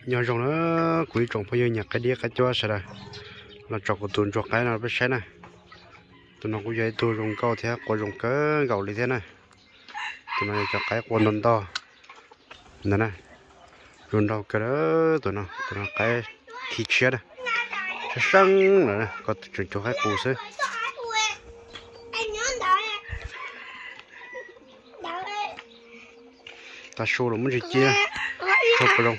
Nyob zoo na, kuv ib tsoom phooj ywg nyiam qaib dib qaib cuab sawv daws, los tso kuv tus ntsuag qaib no peb saib na. Tus no kuj yog ib tug zoo nkauj thiab qua zoo kawg nkaus li thiab na. Tus no yog cov qaib qua ntog ntog ntawd na. Zoo nraug kawg, tus no, tus no qaib thib tshiab na. Sab seeb lawm, koj tseem cuag qaib qus xwb. Tav su los muab ntsis ci, tshua puas zoo.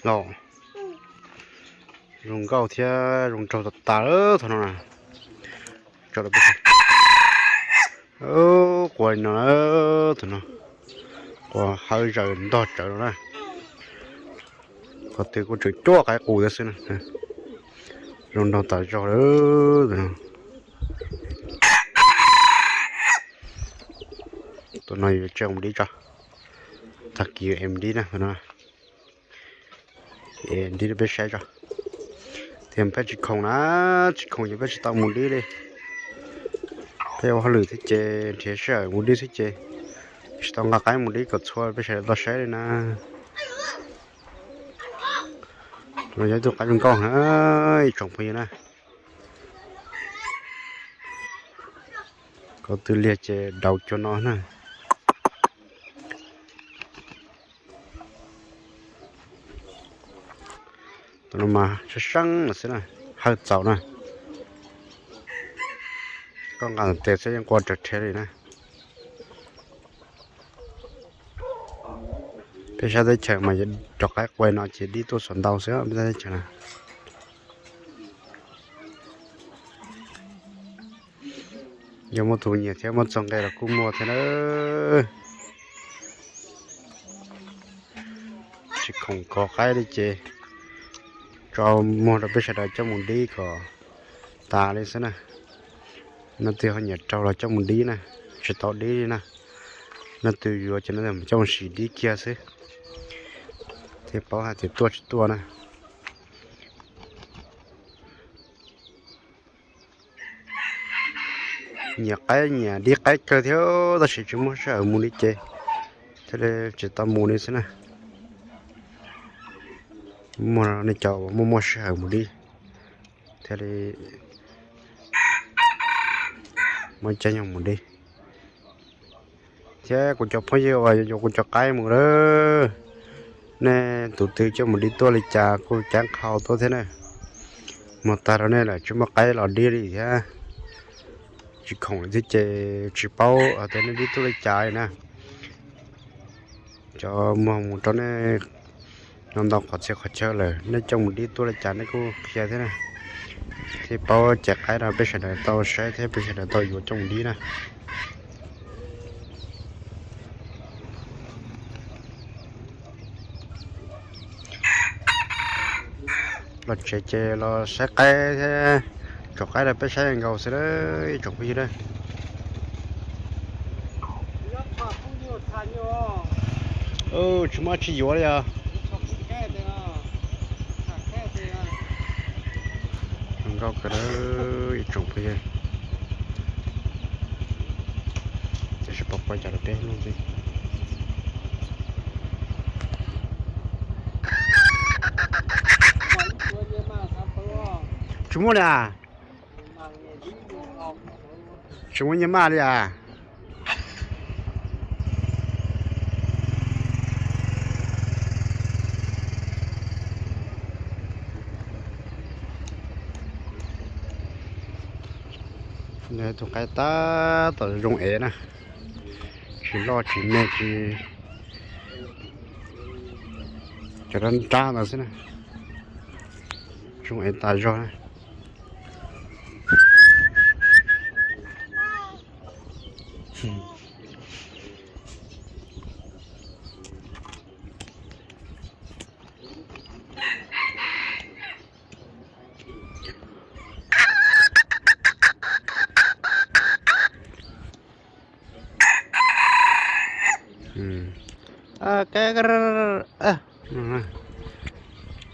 Los, zoo nkauj thiab zoo nraug tas tas lawm thaum no na. Qua no, tus no, qua hawv zaws ntog tsawv no na. Qhov twg kuj tseem cuab qaib qus thiab xwb na. Zoo nraug tas zog lawm. Tus no yuav tso mus dib tso. Tag kis yuav es mus dib na, tus no. Es dib rau peb saib tso. Tias peb tsis khoom na, tsis khoom ces peb tsis tau mus dib li. Peb ua hauj lwm thiab ces nrhiav sij hawm mus dib thiab ces tsis tau nqa qaib mus dib kom txhua peb sawv daws tau saib li na. Los yog ib tug qaib zoo nkauj na, ib tsoom phooj ywg na. Koj twb liag ces daus cuag no na. Tus no mas sab seeb lawm xwb na, hawv txaus na. Koj nqa tes xwb yeej qua raws rhiav li na. Peb sab teb chaws mas cov qaib qua no ces dib tuaj xuas ntau xwb peb sab teb chaws na. Yog muaj tus nyiam thiab muaj txog nqe los kuj muaj thiab na. Tsis khoom kov qaib li ces tso muag rau peb sawv daws coj mus dib kom tas li xwb na. Leej twg ho nyiam raug los coj mus dib na, tsis tau dib li na. Leej twg yuav ces leej twg coj mus sim dib kiag xwb thiaj paub hais tias tuaj tsis tuaj na. Nyiam qaib nyiam dib qaib kawg thiab tab sis tsis muaj sij hawm mus li ces thiaj li tsis tau mus li xwb na. Muaj nej cov uas muaj muaj sij hawm mus dib thiaj li muaj caij nyoog mus dib. Thiab kuv cov phooj ywg uas yuav kuv cov qaib mus lawm, nej tus twg coj mus dib tuaj li cas kuj cav qhau tuaj thiab na. Muag tag rau nej lawm tsis muaj qaib los dib li thiab. Tsis khoom li thiab ces tsis paub hais tias nej dib tuaj li cas li na. Cov muag mus rau nej no ntau qhov txhia qhov chaw lawm, nej coj mus dib tuaj li cas nej kuj qhia thiab na, thiaj paub caiv qaib rau peb sawv daws tau saib thiab peb sawv daws tau yuav coj mus dib na. Los tsev ces los saib qaib thiab tsom qaib rau peb saib nkaus xwb ib tsoom phooj ywg na. Tsis muaj dab tsi yuav li os. Zoo nkauj kawg ib tsoom phooj ywg. Tab sis pom pom cas rau peb lub ntxiv. Tsis muaj li as. Tsis muaj nyiaj maj li as. Tus qaib tab tom zoo ev na, tsis loj tsis me tsis, cov dab nrab ntawd xwb na, zoo ev tas zog na.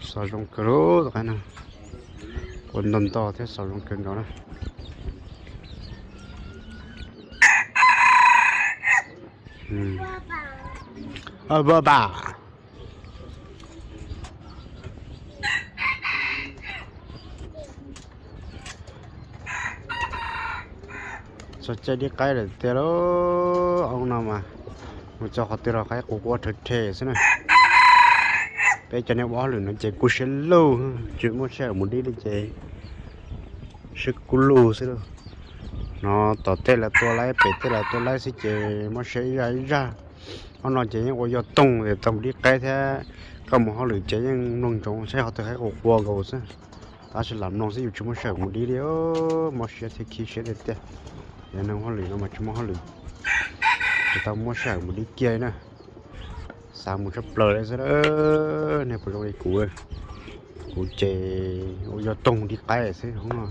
Xov zoo kawg lub tus qaib no, ua ntog ntog thiab xov zoo kawg nkaus na. Bye bye. Txog caij dib qaib lawm tiag lauj. Oob no mas mus txog qhov twg los qaib quv quaj rhe rhe xwb na. Peb cov neeg ua hauj lwm no ces kub siab lauj, tsis muaj sij hawm mus dib li ces sib kub lug xwb lauj. No tom tej lawv tua laib, pem tej lawv tua laib xwb ces muaj siab ib zaj ib zaj. Ob no ces yeej ua yog toog es tau mus dib qaib thiab. Koj mus hauj lwm ces yeej mloog ntsoov saib qhov twg qaib quv quaj nkaus xwb. Tab sis lam mloog xwb yus tsis muaj sij hawm mus dib li, mob siab thiab khib siab tiag tiag. Yog neeg hauj lwm no mas tsis muaj hauj lwm, tsis tau muaj sij hawm mus dib kiag li na. Xav mus tshaj plaws li xwb, nej puas zoo li kuv? Kuv ces ua yog toog dib qaib xwb hoob no,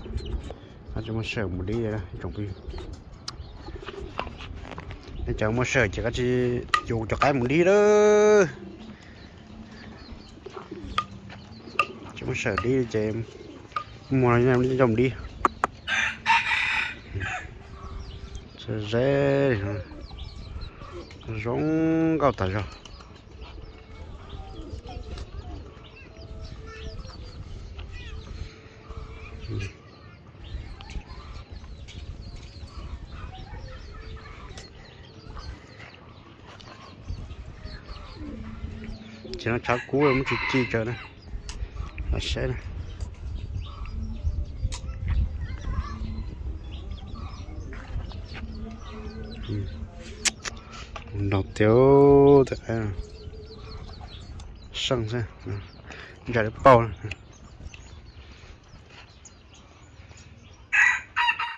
tsis muaj sij hawm mus dib li tsoom phooj ywg. Nej cov muaj sij hawm ces koj tsis, yus cov qaib mus dib lawm. Tsis muaj sij hawm dib ces muag coj mus dib. Ze, zoo nkauj tas zog. Ces no tshav kub muab tsis ci tsawv na. Los saib na. Nrog tiag, seej xwb, ntsa lawv pauj na.